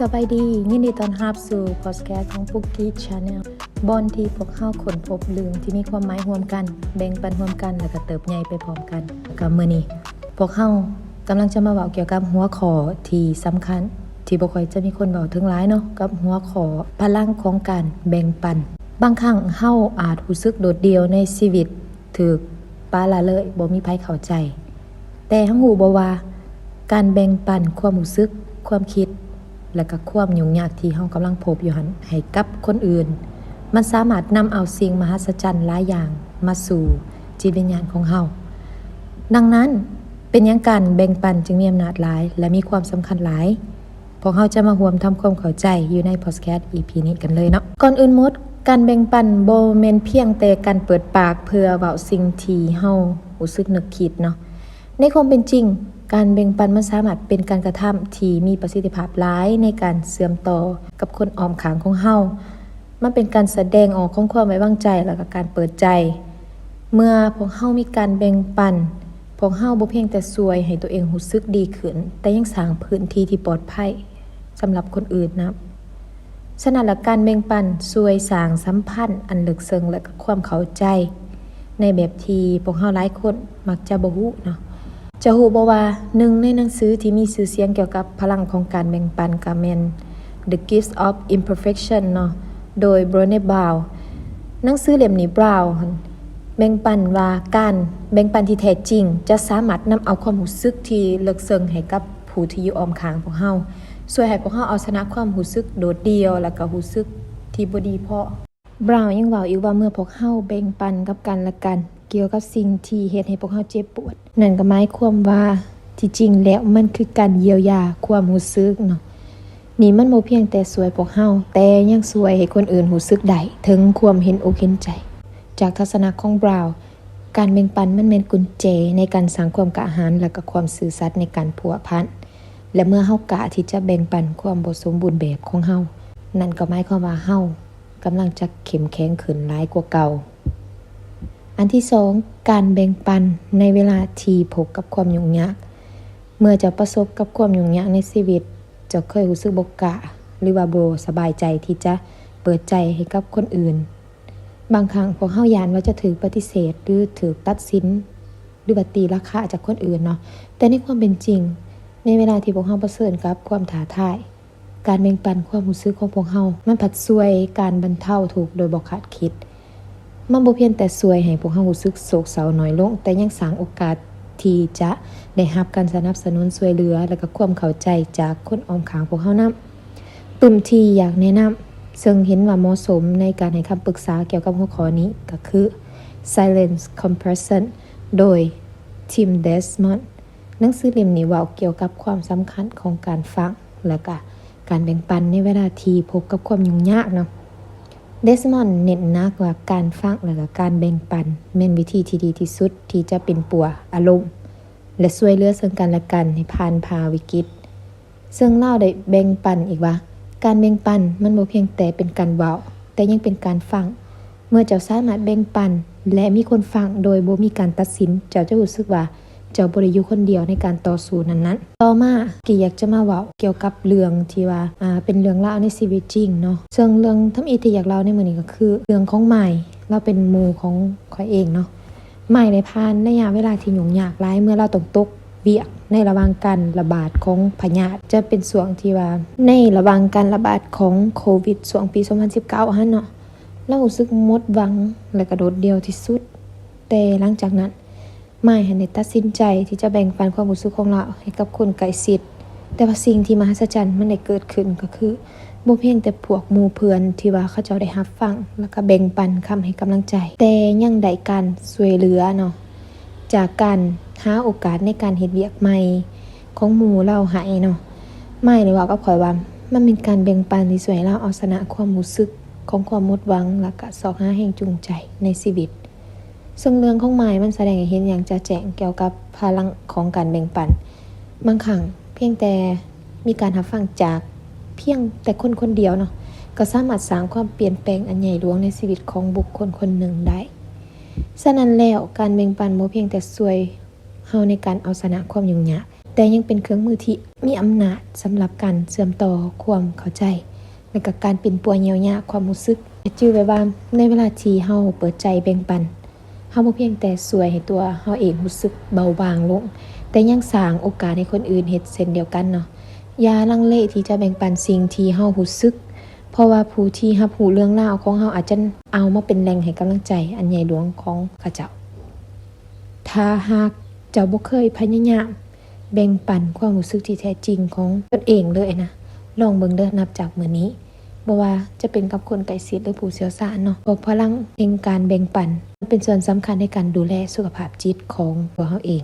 ສະບາຍດີ, ຍິນດີຕ້ອນຮັບສູ່ພອດແຄສຂອງປຸກກີ້ Channel ບ່ອນທີ່ພວກເຮົາຄົ້ນພົບເລື່ອງທີ່ມີຄວາມໝາຍຮ່ວມກັນ, ແບ່ງປັນຮ່ວມກັນ ແລະ ກະເຕີບໃຫຍ່ໄປພ້ອມກັນ. ແລະ ກະມື້ນີ້ພວກເຮົາກຳລັງຈະມາເວົ້າກ່ຽວກັບຫົວຂໍ້ທີ່ສຳຄັນ ທີ່ບໍ່ຄ່ອຍຈະມີຄົນເວົ້າເຖິງຫຼາຍເນາະ, ກັບຫົວຂໍ້ພະລັງຂອງການແບ່ງປັນ. ບາງຄັ້ງເຮົາອາດຮູ້ສຶກໂດດດ່ຽວໃນຊີວິດ, ຖືກປະລະເລີຍ, ບໍ່ມີໃຜເຂົ້າໃຈ. ແຕ່ເຮົາຮູ້ບໍ່ວ່າ ການແບ່ງປັນຄວາມຮູ້ສຶກ, ຄວາມຄິດ ແລະ ກະຄວາມຫຍຸ້ງຍາກທີ່ເຮົາກຳລັງພົບຢູ່ຫັ້ນ ໃຫ້ກັບຄົນອື່ນ, ມັນສາມາດນຳເອົາສິ່ງມະຫັດສະຈັນຫຼາຍຢ່າງມາສູ່ຈິດວິນຍານຂອງເຮົາ. ດັ່ງນັ້ນ, ເປັນຫຍັງການແບ່ງປັນຈຶ່ງມີອຳນາດຫຼາຍ ແລະ ມີຄວາມສຳຄັນຫຼາຍ? ພວກເຮົາຈະມາຮ່ວມທຳຄວາມເຂົ້າໃຈຢູ່ໃນພອດແຄສອີພີນີ້ກັນເລີຍເນາະ. ກ່ອນອື່ນໝົດ, ການແບ່ງປັນບໍ່ແມ່ນພຽງແຕ່ການເປີດປາກເພື່ອເວົ້າສິ່ງທີ່ເຮົາຮູ້ສຶກນຶກຄິດເນາະ. ໃນຄວາມເປັນຈິງ, ການແບ່ງປັນມັນສາມາດເປັນການກະທຳທີ່ມີປະສິດທິພາບຫຼາຍໃນການເຊື່ອມຕໍ່ກັບຄົນອ້ອມຂ້າງຂອງເຮົາ. ມັນເປັນການສະແດງອອກຂອງຄວາມໄວ້ວາງໃຈ ແລະ ກະການເປີດໃຈ. ເມື່ອພວກເຮົາມີການແບ່ງປັນ, ພວກເຮົາບໍ່ພຽງແຕ່ຊ່ວຍໃຫ້ຕົວເອງຮູ້ສຶກດີຂຶ້ນ, ແຕ່ຍັງສ້າງພື້ນທີ່ທີ່ປອດໄພສຳລັບຄົນອື່ນນຳ. ສະນັ້ນລະ, ການແບ່ງປັນຊ່ວຍສ້າງສຳພັນອັນເລິກເຊິ່ງ ແລະ ກະຄວາມເຂົ້າໃຈໃນແບບທີ່ພວກເຮົາຫຼາຍຄົນມັກຈະບໍ່ຮູ້ເນາະ. ຈະຮູ້ບໍ່ວ່າ ໜຶ່ງໃນໜັງສືທີ່ມີຊື່ສຽງກ່ຽວກັບພະລັງຂອງການແບ່ງປັນກະແມ່ນ The Gift of Imperfection ເນາະ, ໂດຍ Brené Brown. ໜັງສືເຫຼັ້ມນີ້ Brown ຫັ້ນແບ່ງປັນວ່າ ການແບ່ງປັນທີ່ແທ້ຈິງຈະສາມາດນຳເອົາຄວາມຮູ້ສຶກທີ່ເລິກເຊິ່ງໃຫ້ກັບຜູ້ທີ່ຢູ່ອ້ອມຂ້າງພວກເຮົາ, ຊ່ວຍໃຫ້ພວກເຮົາເອົາຊະນະຄວາມຮູ້ສຶກໂດດດ່ຽວ ແລະ ກະຮູ້ສຶກທີ່ບໍ່ດີພໍ. Brown ຍັງເວົ້າອີກວ່າ ເມື່ອພວກເຮົາແບ່ງປັນກັບກັນ ແລະ ກັນ ກ່ຽວກັບສິ່ງທີ່ເຮັດໃຫ້ພວກເຮົາເຈັບປວດ, ນັ້ນກໍໝາຍຄວາມວ່າ ທີ່ຈິງແລ້ວມັນຄືການຢຽວຢາຄວາມຮູ້ສຶກເນາະ. ນີ້ມັນບໍ່ພຽງແຕ່ຊ່ວຍພວກເຮົາ, ແຕ່ຍັງຊ່ວຍໃຫ້ຄົນອື່ນຮູ້ສຶກໄດ້ເຖິງຄວາມເຫັນອົກເຫັນໃຈ. ຈາກທັດສະນະຂອງ Brown, ການແບ່ງປັນມັນແມ່ນກຸນແຈໃນການສ້າງຄວາມກ້າຫານ ແລະ ກໍຄວາມຊື່ສັດໃນການພົວພັນ. ແລະ ເມື່ອເຮົາກ້າທີ່ຈະແບ່ງປັນຄວາມບໍ່ສົມບູນແບບຂອງເຮົາ, ນັ້ນກໍໝາຍຄວາມວ່າເຮົາ ກຳລັງຈະເຂັ້ມແຂງຂຶ້ນຫຼາຍກວ່າເກົ່າ. ອັນທີສອງ, ການແບ່ງປັນໃນເວລາທີ່ພົບກັບຄວາມຫຍຸ້ງຍາກ. ເມື່ອເຈົ້າປະສົບກັບຄວາມຫຍຸ້ງຍາກໃນຊີວິດ, ເຈົ້າເຄີຍຮູ້ສຶກບໍ່ກ້າ ຫຼືວ່າບໍ່ສະບາຍໃຈທີ່ຈະເປີດໃຈໃຫ້ກັບຄົນອື່ນ? ບາງຄັ້ງພວກເຮົາຢ້ານວ່າຈະຖືກປະຕິເສດ ຫຼື ຖືກຕັດສິນ ຫຼືວ່າຕີລາຄາຈາກຄົນອື່ນເນາະ. ແຕ່ໃນຄວາມເປັນຈິງ, ໃນເວລາທີ່ພວກເຮົາປະເຊີນກັບຄວາມທ້າທາຍ, ການແບ່ງປັນຄວາມຮູ້ສຶກຂອງພວກເຮົາ ມັນພັດຊ່ວຍການບັນເທົາທຸກໂດຍບໍ່ຄາດຄິດ. ມັນບໍ່ພຽງແຕ່ຊ່ວຍໃຫ້ພວກເຮົາຮູ້ສຶກໂສກເສົ້າໜ້ອຍລົງ, ແຕ່ຍັງສ້າງໂອກາດທີ່ຈະໄດ້ຮັບການສະໜັບສະໜູນຊ່ວຍເຫຼືອ ແລະ ກະຄວາມເຂົ້າໃຈຈາກຄົນອ້ອມຂ້າງພວກເຮົານຳ. ກຸ່ມທີ່ຢາກແນະນຳ ເຊິ່ງເຫັນວ່າເໝາະສົມໃນການໃຫ້ຄຳປຶກສາກ່ຽວກັບຫົວຂໍ້ນີ້ ກໍຄື Silent Compassion ໂດຍ Tim Desmond. ໜັງສືເຫຼັ້ມນີ້ເວົ້າກ່ຽວກັບຄວາມສຳຄັນຂອງການຟັງ ແລະ ກະການແບ່ງປັນໃນເວລາທີ່ພົບກັບຄວາມຫຍຸ້ງຍາກເນາະ. Desmond ເນັ້ນໜັກວ່າການຟັງ ແລະ ກະການແບ່ງປັນແມ່ນວິທີທີ່ດີທີ່ສຸດທີ່ຈະປິ່ນປົວອາລົມ ແລະ ຊ່ວຍເຫຼືອເຊິ່ງກັນແລະກັນໃຫ້ຜ່ານຜ່າວິກິດ. ເຊິ່ງລາວໄດ້ແບ່ງປັນອີກວ່າ ການແບ່ງປັນມັນບໍ່ພຽງແຕ່ເປັນການເວົ້າ, ແຕ່ຍັງເປັນການຟັງ. ເມື່ອເຈົ້າສາມາດແບ່ງປັນ ແລະ ມີຄົນຟັງໂດຍບໍ່ມີການຕັດສິນ, ເຈົ້າຈະຮູ້ສຶກວ່າເຈົ້າບໍ່ໄດ້ຢູ່ຄົນດຽວໃນການຕໍ່ສູ້ນັ້ນໆ. ຕໍ່ມາ ກີ້ຢາກຈະມາເວົ້າກ່ຽວກັບເລື່ອງທີ່ວ່າ ອາ ເປັນເລື່ອງລາວໃນຊີວິດຈິງເນາະ. ເຊິ່ງເລື່ອງທຳອິດທີ່ຢາກເລົ່າໃນມື້ນີ້ກໍຄືເລື່ອງຂອງໝາຍ, ລາວເປັນໝູ່ຂອງຂ້ອຍເອງເນາະ. ໝາຍໄດ້ຜ່ານໄລຍະເວລາທີ່ຫຍຸ້ງຍາກຫຼາຍ ເມື່ອລາວຕ້ອງຕົກວຽກໃນລະຫວ່າງການລະບາດຂອງພະຍາດ, ຈະເປັນຊ່ວງທີ່ວ່າ ໃນລະຫວ່າງການລະບາດຂອງໂຄວິດ ຊ່ວງປີສອງພັນສິບເກົ້າຫັ້ນເນາະ, ລາວຮູ້ສຶກໝົດຫວັງ ແລະ ກະໂດດດ່ຽວທີ່ສຸດ. ແຕ່ຫຼັງຈາກນັ້ນ ໝາຍຫັ້ນໄດ້ຕັດສິນໃຈທີ່ຈະແບ່ງປັນຄວາມຮູ້ສຶກຂອງລາວໃຫ້ກັບຄົນໃກ້ຊິດ. ແຕ່ວ່າສິ່ງທີ່ມະຫັດສະຈັນມັນໄດ້ເກີດຂຶ້ນກໍຄື ບໍ່ພຽງແຕ່ພວກໝູ່ເພື່ອນທີ່ວ່າເຂົາເຈົ້າໄດ້ຮັບຟັງ ແລ້ວກໍແບ່ງປັນຄຳໃຫ້ກຳລັງໃຈ, ແຕ່ຍັງໄດ້ການຊ່ວຍເຫຼືອເນາະ ຈາກການຫາໂອກາດໃນການເຮັດວຽກໃໝ່ຂອງໝູ່ລາວໃຫ້ເນາະ. ໝາຍໄດ້ເວົ້າກັບຂ້ອຍວ່າ ມັນເປັນການແບ່ງປັນທີ່ຊ່ວຍໃຫ້ລາວເອົາຊະນະຄວາມຮູ້ສຶກຂອງຄວາມໝົດຫວັງ ແລ້ວກໍຊອກຫາແຮງຈູງໃຈໃນຊີວິດ. ເຊິ່ງເລື່ອງຂອງໝາຍມັນສະແດງໃຫ້ເຫັນຢ່າງຈະແຈ້ງກ່ຽວກັບພະລັງຂອງການແບ່ງປັນ. ບາງຄັ້ງພຽງແຕ່ມີການຮັບຟັງຈາກພຽງແຕ່ຄົນຄົນດຽວເນາະ, ກໍສາມາດສ້າງຄວາມປ່ຽນແປງອັນໃຫຍ່ຫຼວງໃນຊີວິດຂອງບຸກຄົນຄົນໜຶ່ງໄດ້. ສະນັ້ນແລ້ວ, ການແບ່ງປັນບໍ່ພຽງແຕ່ຊ່ວຍເຮົາໃນການເອົາຊະນະຄວາມຫຍຸ້ງຍາກ, ແ ແຕ່ຍັງເປັນເຄື່ອງມືທີ່ມີອຳນາດສຳລັບການເຊື່ອມຕໍ່ຄວາມເຂົ້າໃຈ ແລະ ກໍການປິ່ນປົວເຫຍົວຫຍ້າຄວາມຮູ້ສຶກ. ໃຫ້ຈື່ໄວ້ວ່າ ໃນເວລາທີ່ເຮົາເປີດໃຈແບ່ງປັນ, ເຮົາບໍ່ພຽງແຕ່ຊ່ວຍໃຫ້ຕົວເຮົາເອງຮູ້ສຶກເບົາບາງລົງ, ແຕ່ຍັງສ້າງໂອກາດໃຫ້ຄົນອື່ນເຮັດເຊັ່ນດຽວກັນເນາະ. ຢ່າລັງເລທີ່ຈະແບ່ງປັນສິ່ງທີ່ເຮົາຮູ້ສຶກ, ເພາະວ່າຜູ້ທີ່ຮັບຮູ້ເລື່ອງລາວຂອງເຮົາອາດຈະເອົາມາເປັນແຫຼ່ງໃຫ້ກຳລັງໃຈອັນໃຫຍ່ຫຼວງຂອງເຂົາເຈົ້າ. ຖ້າຫາກເຈົ້າບໍ່ເຄີຍພະຍາຍາມແບ່ງປັນຄວາມຮູ້ສຶກທີ່ແທ້ຈິງຂອງຕົນເອງເລີຍນະ, ລອງເບິ່ງເດີ້ ນັບຈາກມື້ນີ້. ບໍ່ວ່າຈະເປັນກັບຄົນໃກ້ຊິດ ຫຼື ຜູ້ຊ່ຽວຊານເນາະ, ເພາະພະລັງແຫ່ງການແບ່ງປັນເປັນສ່ວນສຳຄັນໃນການດູແລສຸຂະພາບຈິດຂອງຕົວເຮົາເອງ.